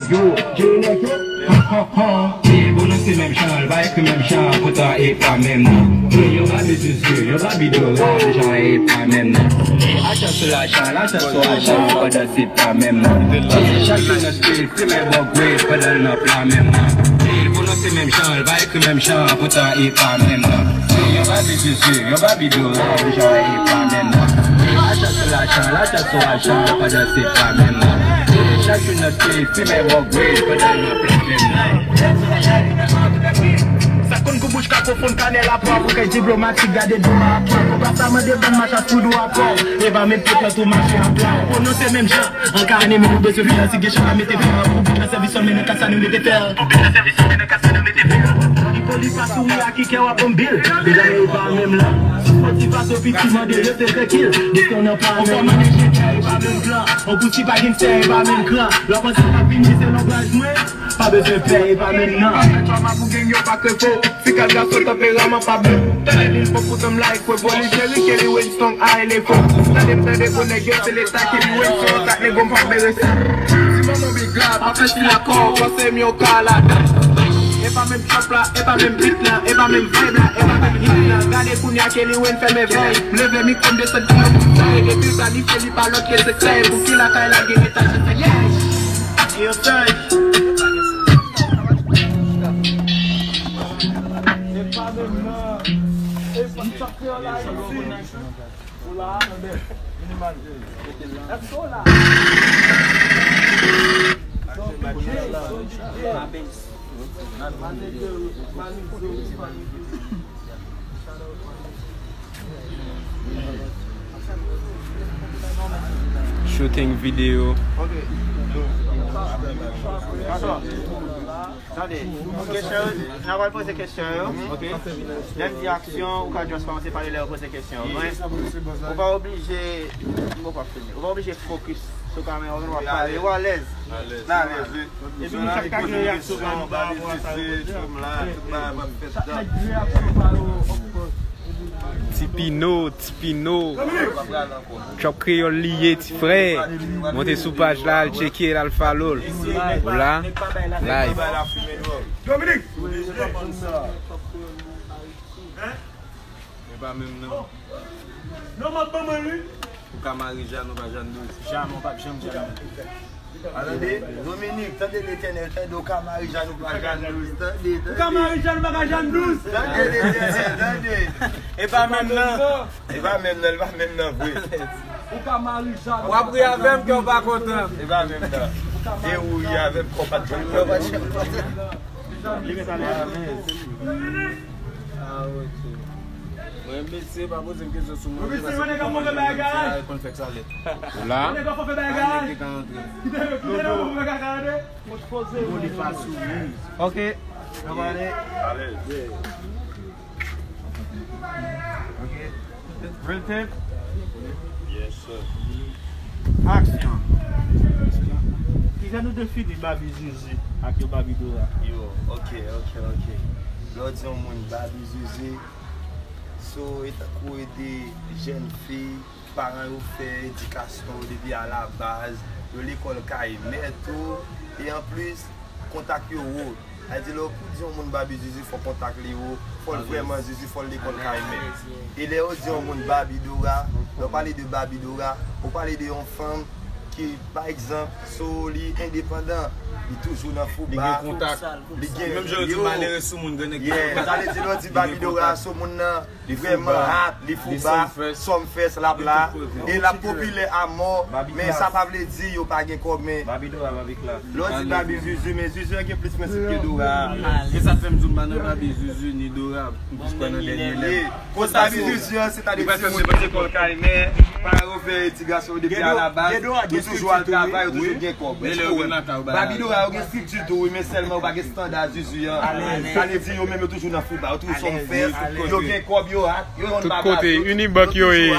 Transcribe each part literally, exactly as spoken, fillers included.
Yo, J-Neck, yo. Ha, ha, ha. Li pwononse menm jan, l va ekri menm jan, poutan e pa menm non. Yo, yo pa bezwen zye, yo pa bidon, la, jan e pa menm non. Li ajan sou lajan, lajan sou ajan, pandan se pa menm non. Chak jou nan stil, se menm upgrade, pandan l nan pla menm non. Li pwononse menm jan, l va ekri menm jan, poutan e pa menm non. Yo pa bezwen zye, yo pa bidon, la, jan e pa menm non. Li ajan sou lajan, lajan sou ajan, pandan se pa menm non. Chak jou nan stil, se menm upgrade, pandan l nan pla menm non. Sa konn kou bouch ka pwofonn kanèl a pwa pou kèy diplomatik gade dlo a pwa. Konpa sa mande bann machas pou dwa pwa. E pa menm pwòp nan tou mache a pwa. Pwononse menm jan, an ka anime nou bezwen fè. Si gen chan pa mete fè, pou bit nan sèvis sòl, men nan ka sa nou mete fè. Pou bit nan sèvis sòl, men nan ka sa nou mete fè. Li poli pa souri a ki kè w ap anbil. Deja e pa menm lan. Sou pòt ti faso piti mande yo se trankil. Deske w nan pa menm. Ou kòm manje chèn e pa menm plan. Ou pou si pa gen sè e pa menm kran. Lè w panse w ap vini se lonbraj mwen. Pa bezwen pè, e pa menm nan. Twa mapou gang yo pa krefo. Fi kal gason tanperaman pa bon. Tande lil pòp pou tanm la e kwe voli. Jeri ke li Winston a elefo. Tande m tande gwo nèg yo se leta ke li Winston. Kat nego m pa bere sa. Ti manman big la, pa fè ti lakò. Panse m yon ka ladan. E pa menm trap la, e pa menm beat la, e pa menm vibe la, e pa menm hit la. Gade kounye a ke li Wen fèmen vèy. M leve mikwo m desann kilo pou sa. E depi sa li fè li pa lòt ke se sèy. Pou ki lakay la gen etaj se sèy. Yo sèy. Shooting video. Tande, kesyon yo, n a pral poze kesyon yo. Lè m di aksyon, ou ka just kòmanse pale lè yo poze kesyon. Mwen, ou pa oblije, m poko ap fini. Ou pa oblije fokis sou kamera, ou gen dwa pale, ou alèz. Alèz, wi. Epi nou chak ka gen reyaksyon pa nou pa rapò a sa yo poze a. Tout bagay ap fèt dan. Tipino, Tipino. Trap Kreyòl li ye, ti frè. Monte sou paj la, al tcheke l, al follow l. Ou la? Live. Dominique! E pa menm nan. Non, m ap ban mwen li. Ou ka mari Jan, ou pa Jan Douz. Jamè, ou p ap janm Jan Douz. A, tande, Dominique, tande Letènèl, tande, ou ka mari Jan, ou pa Jan Douz, tande, tande. Ou ka mari Jan, ou pa ka Jan Douz. Tande Letènèl, tande. E pa menm nan. E pa menm nan, e pa menm nan vre. Ou ka mari Jan. W ap ri avè m, kè w pa kontan. E pa menm nan. E ou ri avè m, kè w pa t janm kontan. Li met ale. Ah, ok. Mwen, mesye, pa poze m kesyon sou mwen, paske mwen konn fè sa, konn fè sa lèt. Ou la? Nèg yo fè bagay. Nèg yo ka antre. Kite nèg yo fè bagay. Bon, li pa souri. Ok. Nou va ale. Ok. Real tape. Yes, sir. Aksyon. Kijan nou defini Babi Zuzu ak yon Babi Dora? Yo, ok, ok, ok. Lè w di yon moun Babi Zuzu, so, e tankou e de jèn fi, paran yo fè edikasyon yo depi alabaz, yo lekòl kay mè tou, e anplis, kontak yo wo. Sa di lè w pou di yon moun Babi Zuzu, fò kontak li wo, fò l vrèman Zuzu, fò l lekòl kay mè. E lè yo di yon moun Babi Dora, lè w pale de Babi Dora, ou pale de yon fanm ki, pa egzanp, so li endepandan, li toujou nan fouba, li gen, menm jan yo di malere sou moun, gen nèg ki fouba. Sa vle di lè w di Babi Dora, so moun nan, li vrèman hot, li fouba, Sumfest l ap la, e l ap popilè a mò, men sa pa vle di yo pa gen kòb, men lè w di Babi Zuzu, men Zuzu an gen plis prensip ke Dora. Se sa k fè m di w m pa nan Babi Zuzu ni Dora, m plis kwè nan dènye lè. Koz Babi Zuzu an, se ta de timoun ki lekòl kay mè, paran yo fè edikasyon yo depi alabaz, yo toujou al travay, yo toujou gen kòb. Babi Dora yo gen estrikti tou, wi, men sèlman yo pa gen estanda Zuzu an. Sa vle di yo menm yo toujou nan fouba, yo toujou Sumfest, yo gen kòb, yo hot, yo yon baba. Tout kote, Unibank yo ye.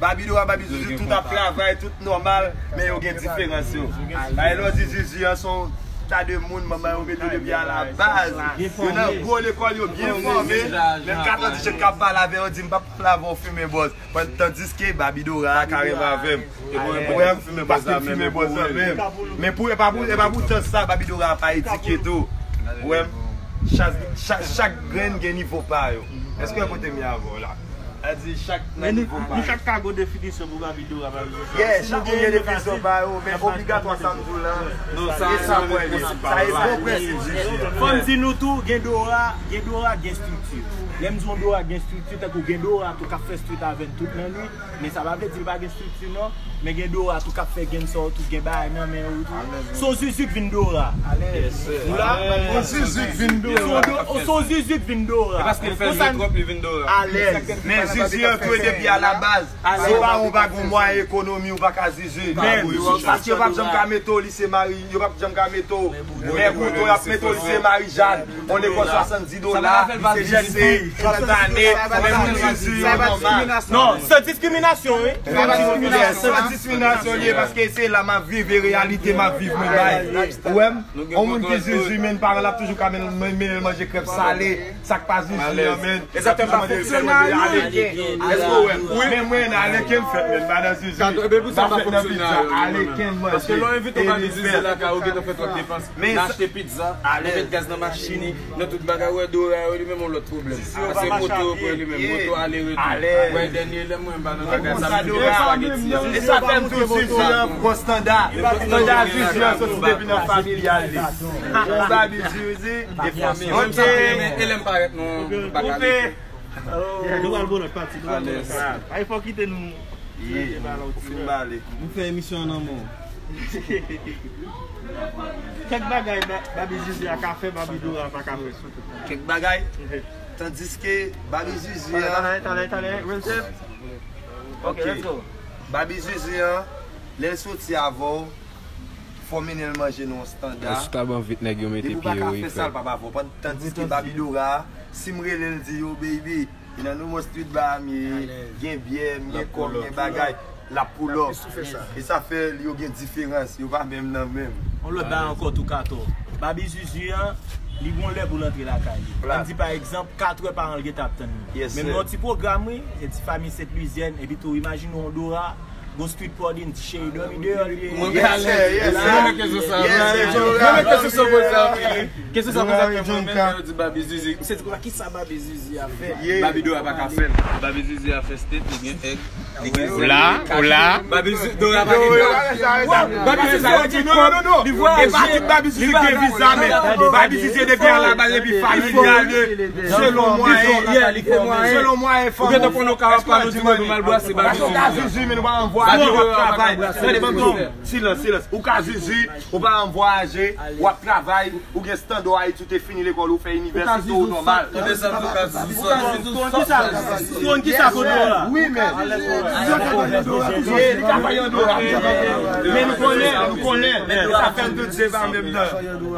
Babi Dora, Babi Zuzu, tout ap travay, tout nòmal, men yo gen diferans yo. Lè w di Zuzu an, se yon Ta de moun, manman yo mete depi a la baz. Yo nan gwo lekòl, yo byen fòme. Menm katòz di jèn k ap pale avè yo, di m p ap pale avè w fimen bòz. Pandan, tandiske Babidora ka renmen avè m. Ou wè m, m pa t fimen bòz la menm. Men pou, e pa pou, e pa pou tan sa, Babidora pa edike tou. Ou wè m, chak, chak, chak grenn gen nivo pa yo. Èske w kote m ye avè w la? A di chak nan nivo pa yo. Nou chak ka gon definisyon pou Babidora, Babidora. Yeah, chak moun gen definisyon pa yo, men obligatwa sa m di w la. Non, sa, e sa prensipal. Sa e bon prensip. Fò m di nou tou, gen Dora, gen Dora, gen estrikti. Lè m di yon Dora gen estrikti, tankou gen Dora tou k ap fè street avè n tout lannwit, men sa pa vle di l pa gen estrikti non. Men gen Dora tou k ap fè gen sa tou, gen bagay nan men yo tou. Se yon Zuzu k vin Dora. Ou la? Se yon Zuzu k vin Dora. Se yon Zuzu k vin Dora. E paske l fè zye twòp, li vin Dora. Alèz. Men Zuzu an tou e depi a la baz. Se pa ou pa gon mwayen ekonomi, ou pa ka Zuzu. Men, paske yo p ap janm ka mete w lise mari, yo p ap janm ka mete w Mè Kouto, y ap mete w lise Marijàn. On lekòl swasanndiz dola, li se jèn fi, trant ane, men moun Zuzu yo nòmal. Non, san diskriminasyon, wi. San diskriminasyon li ye, paske se la m ap viv, e reyalite m ap viv, mwen bay. Ou wè m? On moun ki Zuzu, men paran l ap toujou ka mennen l manje krèb sale. Sa k pa Zuzu an, men. E sa fè m pa fonksyone avè l. Èske w wè m? Men mwen, aleken m fèt, men m pa nan Zuzu. M pa fèt nan pizza, aleken m manje. Paske lè w envite w pa Zuzu lakay ou, gentan fè twòp depans. Nan achte pizza, nan met gaz nan machin, nan tout bagay, ou wè Dora yo, li menm yon lòt pwoblèm. Pase moto pou li menm, moto ale retou. Ou wè dènye lè mwen m pa nan bagay sa, m vin espageti an. E sa fè m tou Zuzu an pran standa. Standa Zuzu an soti depi nan familyal li. Yon Babi Zuzu, e fanmi. Mwen sa m renmen, e lè m parèt non, m pa ka rete. Nou pral bon lòt pati, nou pral bon lòt pati. Ay, fò kite nou. Ye, ou fin bale. Nou fè emisyon an nan men w. Kèk bagay Ba-, Babi Zuzu a ka fè, Babi Dora pa ka fè. Kèk bagay? Tandiske Babi Zuzu a. Talè, talè, talè, talè, Wilson. Ok, let's go. Babi Zuzu an, lè l soti avè w, fò w mennen l manje nan yon standa. Èske w ta ban vit nèg yo mete pye yo, wi, frè? Depi w pa ka fè sa, l p ap avè w. Tandiske Babi Dora, si m rele l, di yo, baby, e nan nouvo street ba a m ye, gen byè, m gen kòb, gen bagay, l ap pull up. E sa fè yo gen diferans, yo pa menm nan menm. On lòt bagay ankò tou, Kato. Babi Zuzu an, li gon lè pou l antre lakay li. Ann di pa egzanp, katrè paran l gentan ap tann li. Men yon ti pwogram, wi, se ti fanmi Sent Lizyèn, epi tou, imajine w yon Dora, gon street party, ti cheri dòmi deyò l ye. Mwen pale. Mwen men kesyon sa. Mwen men kesyon sa poze a. Kesyon sa poze a, mwen menm, lè yo di Babi Zuzu. Misye di, kisa Babi Zuzu a fè? Babi Dora pa ka fè l. Babi Zuzu a fè steak, li gen egg, li gen zèb, li gen kache. Ou la, ou la. Babi Zuzu, Dora pa gen egg. Babi Zuzu a di non, non, non, non. E pa tout Babi Zuzu ki gen viza, men Babi Zuzu depi a la baz, epi familyal, selon mwayen, selon mwayen fanmi. Ou gentan konnen w ka pa nou di mwen nou mal brase Babi Zuzu. Paske w ka Zuzu, men nou pa anvwaje, w ap travay. Tande, ban m di w, silans, silans. Ou ka Zuzu, ou pa anvwaje, w ap travay, ou gen standa w Ayiti, ou te fini lekòl, ou fè inivèsite, ou nòmal. Ou desann, ou ka Zuzu sòt. Stone, kisa? Stone, kisa kote w la? Wi, men. Li ka pale an Dora. Men nou konnen, nou konnen. Men sa fè m tou di se pa menm nan.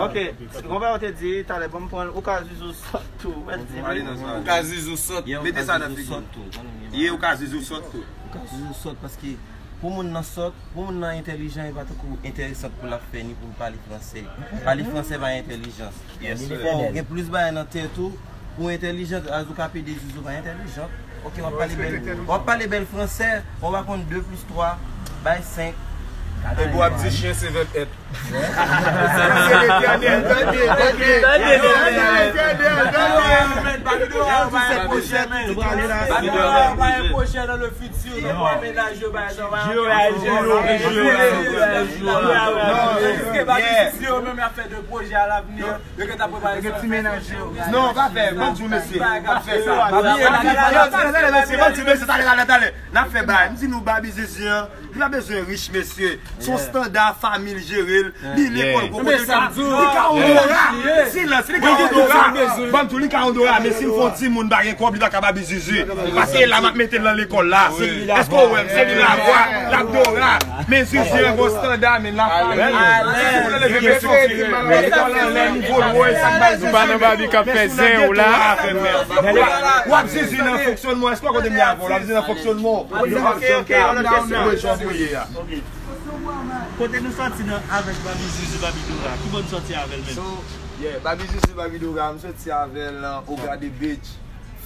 Ok. Konpa yo te di talè, ban m pran l, ou ka Zuzu sòt tou. Ou ka Zuzu sòt. Mete sa nan figi m. Ye, ou ka Zuzu sòt tou. Ou ka Zuzu sòt paske pou moun nan sòt, pou moun nan entèlijan, e pa tankou entèresan pou l ap fè ni pou l pale fransè. Pale fransè pa entèlijans. Fò w gen plis bagay nan tèt ou, pou entèlijan, as ou ka pede Zuzu pa entèlijan. Ok, w ap pale bèl, w ap pale bèl fransè, w pa konn de plis twa bay senk. Epi w ap di chyen se vèb èt. Non, pa fè, ban m di w mesye, pa fè sa. Mesye, ban m di w mesye, talè, talè, talè. N ap fè bagay. M di nou Babi Zuzu an, li pa bezwen rich, mesye. Se yon standa fanmi l jere l. Li lekòl, gwo kote l ka. Li ka yon Dora. Silans, li ka yon Dora. Ban m di w, li ka yon Dora, men si l fè yon timoun pa gen kòb, li pa ka Babi Zuzu. Paske la m ap mete l nan lekòl la. Èske w wè m? Se li lavwa, l ap Dora. Men Zuzu an gon standa, men la fanmi. Lekòl anlè, nivo l wo, e sa k bay Zuzu. Nou pa nan Babi k ap fè zen ou la. W ap Zuzu nan fonksyonman, èske w kote m ye avè w? W ap Zuzu nan fonksyonman. Ok, ok, ok. Kote nou sòti nan avèk Baby Zuzu, Baby Dora? Ki bò n sòti avè l menm? So, yeah, Baby Zuzu, Baby Dora, m sòti avè l nan Oga de Beach,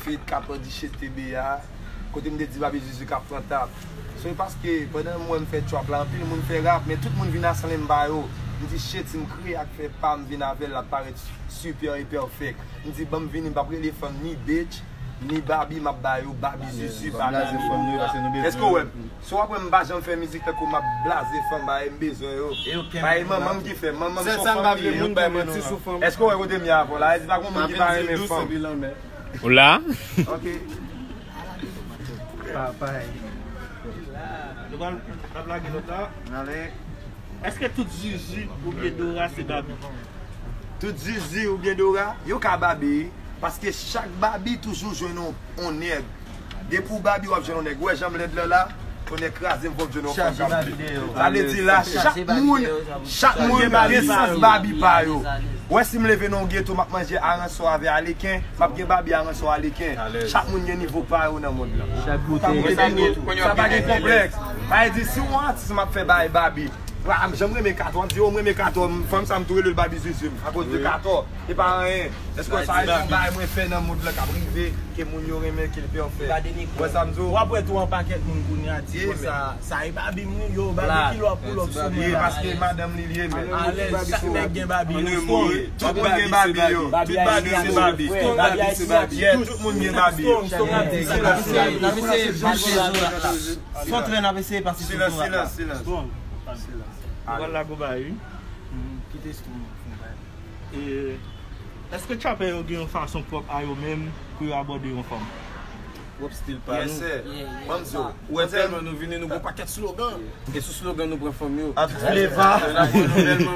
feat Kato Dichete T B A, kote m te di Baby Zuzu k ap pran tap. So, e paske pandan m wè m fè trap la, anpil moun fè rap, men tout moun vin asanble m ba yo. M di, shit, si m kreye ak fè pa m vin avè l, l ap parèt super e pèfèk. M di, ban m vini, m p ap rele fanm ni bitch, ni Baby, m ap ba yo Baby Zuzu, Baby Zuzu. Èske w wè m? Si w ap wè m pa janm fè mizik tankou m ap blaze fanm, bagay m bezwen yo. Bagay manman m ki fè, manman m se yon fanm li ye. Èske w wè kote m ye avè w la? Di pa gon moun ki pa renmen fanm. Ou la? Ok. Papay. Nou pral, n ap lage lòt la. Ale. Èske tout Zuzu oubyen Dora se Baby? Tout Zuzu oubyen Dora, yo ka Baby, paske chak Baby toujou jwenn yon, yon nèg. Depi w Baby, w ap jwenn yon nèg. Ou wè jan m lèd la la? Yon nèg kraze m, fò m jwenn yon fanm k ap viv. Sa vle di la, chak moun, chak moun gen sans Baby pa yo. Ou wè si m leve nan yon geto, m ap manje aransò avè aleken, m ap gen Baby aransò aleken. Chak moun gen nivo pa yo nan mond lan. Sa pa gen konplèks. Sa vle di, si yon atis m ap fè bay Baby, m janm renmen Kato, w ap di, "Oh, m renmen Kato, fanm sa m tou rele l Baby Zuzu m, akoz de Kato." E pa anyen. Èske sa e yon bagay mwen fè nan mond lan k ap rive, ke moun yo renmen, ke l pèfèk? Wè sa m di w? W ap wè tou yon pakèt moun kounye a di konsa, sa e Baby m wi, yo, Baby ki lò pou lò sou mwen la. Paske madanm li l ye, men. Alèz, chak nèg gen Baby yo, strong. Tout moun gen Baby yo. Tout Baby se Baby. Strong Baby se Baby. Yeah, tout moun gen Baby yo. Strong, strong Baby se Baby. Son trè n ap eseye pase sou son rap la. Silans, silans, silans. Strong. Silans. Ou pral lage yon bagay, wi. Kite strong fè yon bagay. E, èske trapè yo gen yon fason pwòp a yo menm pou yo abòde yon fanm? Pwòp stil pa nou. Yes, sir. Ban m di w. Ou wè tèlman nou vini, nou gon pakèt slogan. E sou slogan nou pran fanm yo. An tout fleva. An bèt.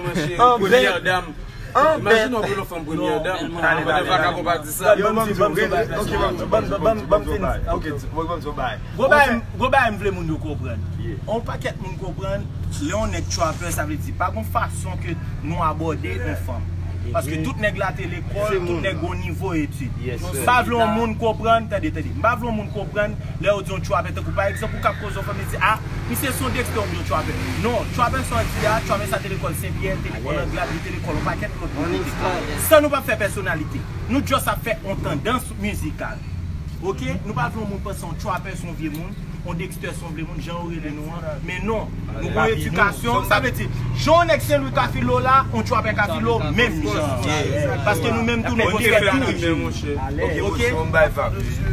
Premyè dam. Imajine w ap rele yon fanm premyè dam. Motherfucker, pa di sa. Yo, ban m di, ban m di, ok, ban m di, ban m, ban m, ban m fini. Ok, ban m di yon bagay. Gwo bagay, gwo bagay m vle moun yo konprann. On pakèt moun konprann, lè yon nèg trapper, sa vle di, pa gon fason ke nou abòde yon fanm. Paske tout nèg la te lekòl, tout nèg gon nivo etid. M pa vle yon moun konprann, tande, tande. M pa vle yon moun konprann, lè yo di yon trapper, tankou pa egzanp, ou ka ap koze yon fanm, li di, "Ah, misye se yon dexter oubyen yon trapper." Non, trapper sa w di a, trapper sa te lekòl Senpyè, te lekòl Anglad, li te lekòl yon pakèt lòt kote. San nou pa fè pèsonalite. Nou just ap fè yon tandans mizikal. Ok? Nou pa vle yon moun panse yon trapper se yon vye moun, yon dexter se yon vye moun, jan yo rele nou an. Men non, nou gon edikasyon. Sa vle di, jan yon nèg Senlwi ka file w la, yon trapper ka file w menm jan. Paske nou menm tou, nou gon fè tou. Ok? E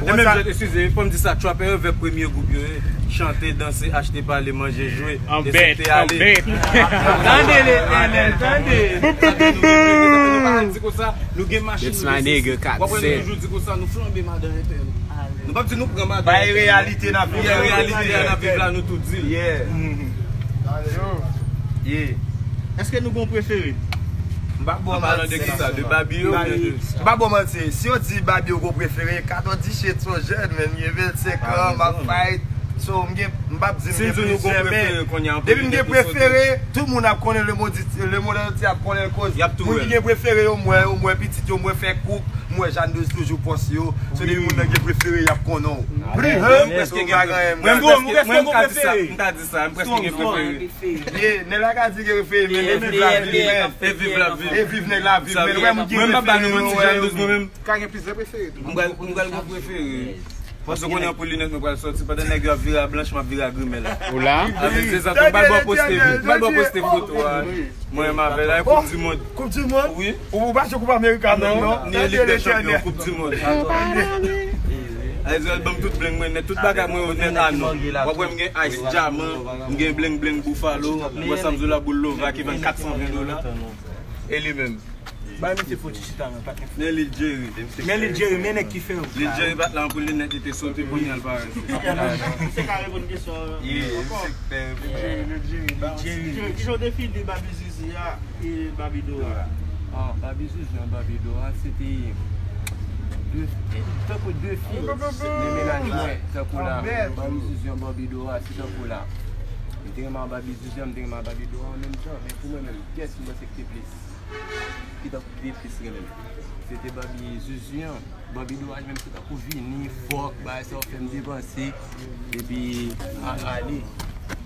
menm jan, eskize, fò m di sa, trapper yo vè premye gwoup yo ye, chante, danse, achte, pale, manje, jwe, e sete ale. Tande Letènèl, tande. Di konsa, nou gen machin, nou gen sesi. W ap wè nou toujou di konsa, nou flanbe madan entèn. Nou p ap di nou pran madan. Bay reyalite n ap viv la. Reyalite a n ap viv la, nou tout di. Yeah. Yeah. Èske nou gon prefere? M pa bon manti. An palan de kisa? De Baby yo oubyen de... M pa bon manti. Si yo di Baby yo gon prefere, Kato Dichete se yon jèn, men, li gen vennsenk an, m ap fight. So, m gen, m p ap di m gen plizyè, men depi m gen prefere, tout moun ap konnen, lemonn antye ap konnen, koz moun ki gen prefere yo, m wè yo, m wè pitit yo, m wè fè koup, m wè Jeanne Dose toujou pòs yo. So, depi moun nan gen prefere, y ap konnen w. Mwen, m prèske gen prefere. Mwen, m prèske, mwen, m ka di sa, m ta di sa, m prèske gen prefere. Yeah, nèg la ka di gen prefere, men e viv la viv, men. E viv la viv, e viv nèg la viv, men. Mwen, m p ap ba nou manti, Jeanne Dose, mwen menm. Ka gen plizyè prefere tou. Mwen pral, mwen pral gen prefere. Paske w konnen anpil linèt mwen pral sòti. Pandan nèg yo ap vire a blanch, m ap vire a grimèl. Ou la? Avèk Zezat, m pral ba w poste vi. M pral ba w poste foto a. Mwen menm avè l, a, Koup di mond. Koup di mond? Wi. Ou pa jwe Koup Amerika menm, non? Ni Lig dè Chanpyon, Koup di mond. A Izrayèl ban m tout bling mwen nèt, tout bagay mwen yo nèt a nou. W ap wè m gen ice, dyaman, m gen bling bling Buffalo, m wè sa m di w la, boul lova ki vann kat san ven dola. E li menm. Bay misye foti chita nan patnè. Men Lil Jerry. Men Lil Jerry, men nèg ki fè yo. Lil Jerry pa t la pou linèt, li te sote pou li al parèt. Misye ka reponn kesyon an ankò. Lil Jerry, Lil Jerry. Kijan w defini Baby Zuzu a e Baby Dora? Ah, Baby Zuzu an Baby Dora, se te de, tankou de fi nan mennaj mwen, tankou la. Baby Zuzu an Baby Dora, se tankou la. M te renmen Baby Zuzu an, m te renmen Baby Dora an menm jan, men pou mwen menm, kiyès ki panse ki te plis? Ki t ap, ki te plis renmen m? Se te Baby Zuzu an. Baby Dora li menm se tankou vini, fòk, bagay sa yo fè m depanse. Epi, a, ale.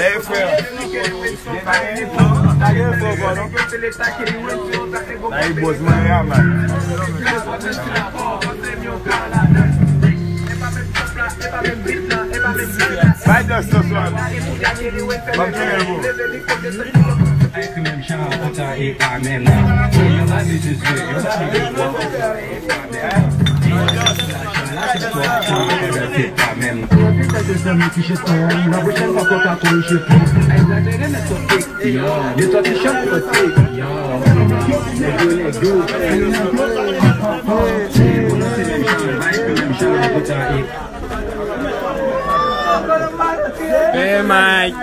Ey, frè. Lage fò, bò, non? Lage bòz mwen, ya, man. Bay dans nan swa. Ban m kenbe l pou ou. Bay menm jan, kontan e pa menm nan. Yo ba mi di zye, yo ba mi di zye. Pè Mike.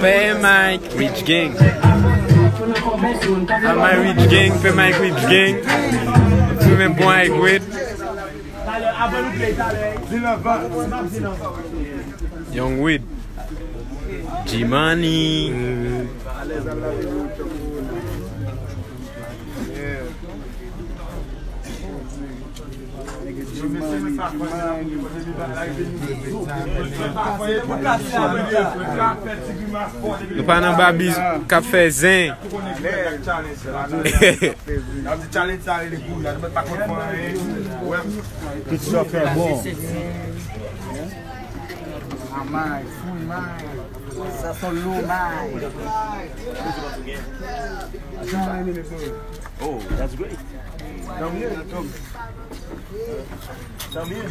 Pè Mike. Rich Gang. All my Rich Gang, Pè Mike Rich Gang. Fi menm bon ay gwed. Young Weed. G-Money. Nou pa nan Babi k ap fè zen. Tout sa fè bon. Amay, full may. Sa son low may. Oh, that's great. Tant mieux. Tant mieux.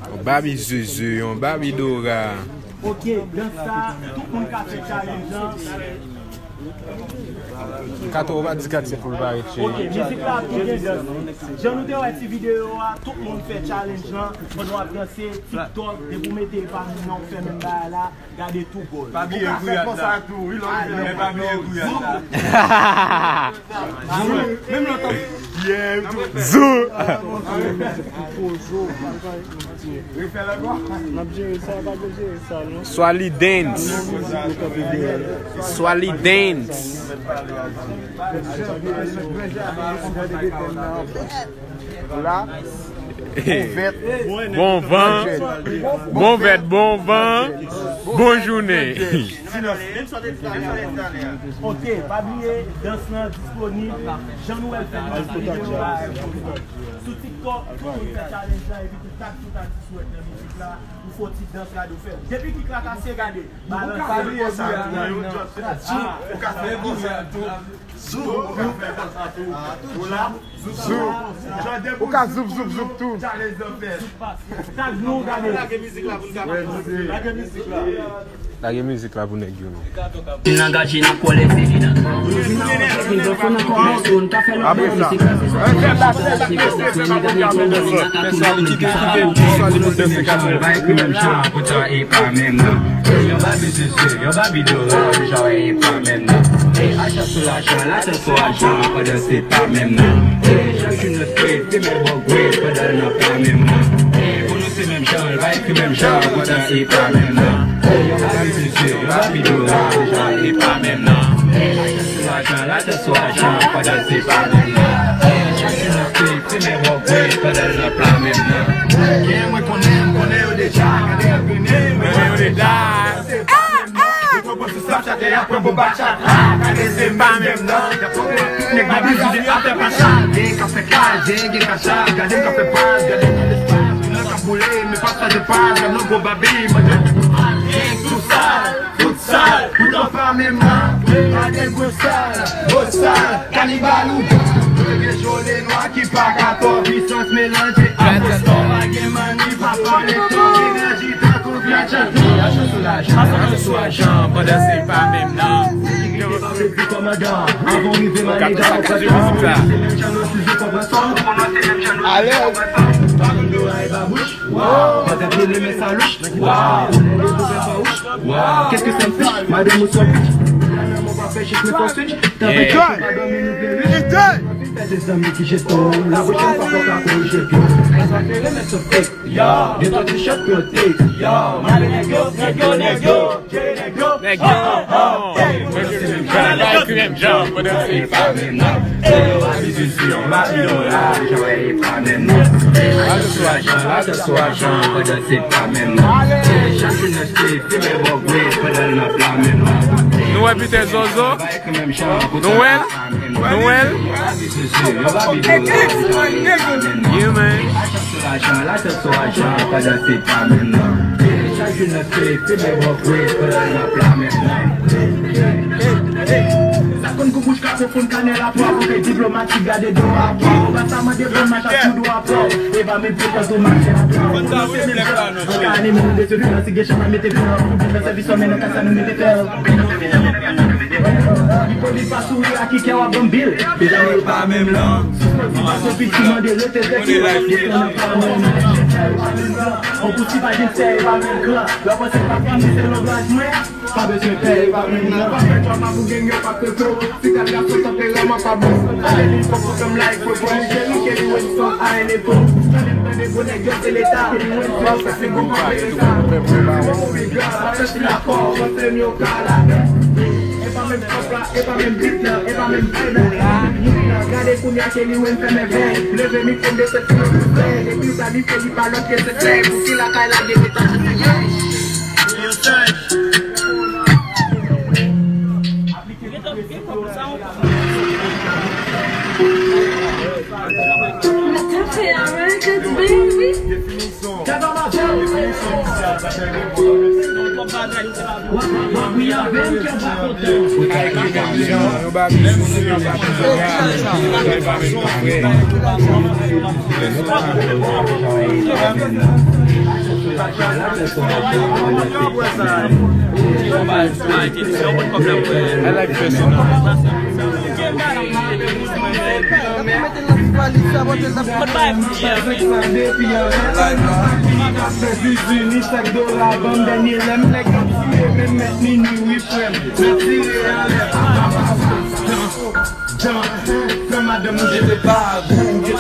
Yon Babi Zuzu, yon Babi Dora. Ok, dans sa, tout moun ka fè challenge lan. Kato, ou pa di Katia pou l pa ret cheri. Ok, mizik la ap gen dans. Jan nou te wè ti videyo a, tout moun fè challenge lan. Pandan w ap danse, TikTok, depi w mete epa nou nan w fè menm bagay la, gade tou gòl. Pa bliye gri a la. Men pa bliye gri a la. Menm lè w tande. Zou. Swally Dance. Swally Dance. La. Bon van. Bon vèt, bon van. Bon jounen. Ok, pa bliye, dans lan disponib. Jan nou wè l fè nan ti videyo a, sou TikTok, tout moun fè challenge la, epi tout tag tout atis ou wè k nan mizik la, ou fè yon ti dans, gade, ou fè. Depi kick la kase, gade. Balans. Pa bliye sa. Ou ka fè konsa tou. Zou. Ou ka fè konsa tou. Ou la. Zou. Ou ka zoup, zoup, zoup tou. Tag nou, gade. Lage mizik la pou n ka. Lage mizik la. Lage mizik la pou nèg yo. N angaje nan kole fini nan. Apre sa, fè la, fè la, fè la. Yo ba mi di zye, yo ba mi dora, yo ba e pa menm nan. Ey, acha sou lajan, lajan sou ajan, pandan se pa menm nan. Ey, chak jou nou fè, fè men bon gwe, pandan nan pa menm nan. Ey, pou nou se menm jan, l va ekri menm jan, pandan se pa menm nan. Ey, yo ba mi di zye, yo ba mi dora, yo ba e pa menm nan. Ey, acha sou lajan, lajan sou ajan, pandan se pa menm nan. Ey, chak jou nou fè, fè men bon gwe, pandan nan pa menm nan. Gen mwen konnen, m konnen yo deja, gade yo vini, men yo deja. Yo pran sou Snapchat, y ap pran pou bachata. Gade se pa menm nan. Y ap pran tout nèg la bizou de afè pa chat. Gen ka fè kay, gen, gen ka chat. Gade m ka fè pas, gade m nan lespas. Moun nan ka boule, men pa sa de pas. Gade nan gwo babi, mwen gen tout sal, tout sal. Poutan pa menm nan. Gade gwo sal, gwo sal. Kanibal ou gen jole nwa ki pa ka fò, pisans melanje ak fòs. Pa gen manni, pa pale twò, gen ajitan. Ajan sou lajan, ajan sou ajan, pandan se pa menm nan. Alèz. Kèske sa m fè? Madanm ou sou pitch. Nan mwen pa fè chèch, men fò switch. Tanpri, pa dòmi, nou vle rit. Fè de zanmi ki jete w. La pwochèn fwa, fò w ka korije pye w. Sa fè remèt sou fake. Yo, gen twa ti chòt pou yo take. Yo, male nèg yo, nèg yo, nèg yo. Nèg yo. Oh, oh, oh. Nou wè biten Zozo? Nou wè l? Nou wè l? Yeah, man. Sa konn kou bouch ka konfonn kanèl a pwa, pou fè diplomatik gade do a pwa. Ou pa sa mande bon mach ak tou dwa pwa. E pa menm prekans ou mache a pwa. Ou nan se menm jan. An ka anime nou de se filan, si gen chan pa mete filan, pou fè sèvis fòmè nan ka sa nou mete fè. Li poli pa souri a ki kè w ap banm bil. Mezanmi, e pa menm lan. Sispann di pa sou piti mande rete tèkil. Desann nan pa menm lan. On pou si pa gen sè, e pa menm klan. Lè w panse pa fini, se lonbraj mwen. Pa bezwen pè, e pa menm nan. Pa fè dwa pa pou gen yo pa peto. Si kat gason tanperaman pa bon. Ale li fò pou fè m like, fò pou li jeni, ke li wè li son a en efò. Tande m tande gwo nèg yo se leta. Ke li wè li son se gwo manje leta. Si mwen mouri gra, pa fè si lakò, panse m yo ka la. E pa menm kòp la, e pa menm bit la, e pa menm vibe la. Gade kounye a ke li wè m fè mèvèy. Leve mikwo m de tèt sou yon koutèy. Epi w planifye li pa lòt ke se fèy. Pou ki lakay la gen leta pou fèy.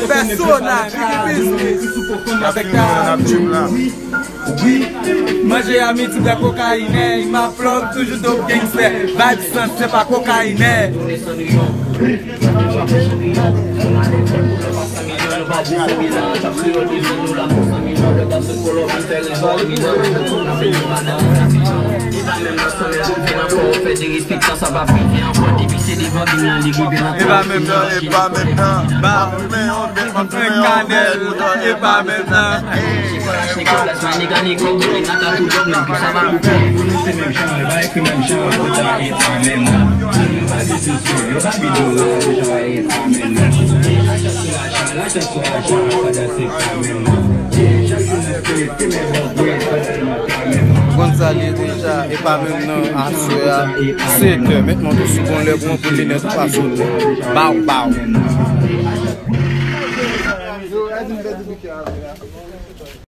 Pèsonaj, Ricky Business, avèk Karim. Wi, manje a midi bwè kokayinè, Ima Plug toujou dope gangstè, vibe sans se pa kokayinè. E pa menm nan, e pa menm nan, ba. Mwen, yon bèt, mwen, yon bèt, kanèl, e pa menm nan. Konn sa l ye deja, e pa menm nan, aswè a, sèt è, met mont ou sou bon lè pou yon kout linèt ou pa sot. Baw, baw.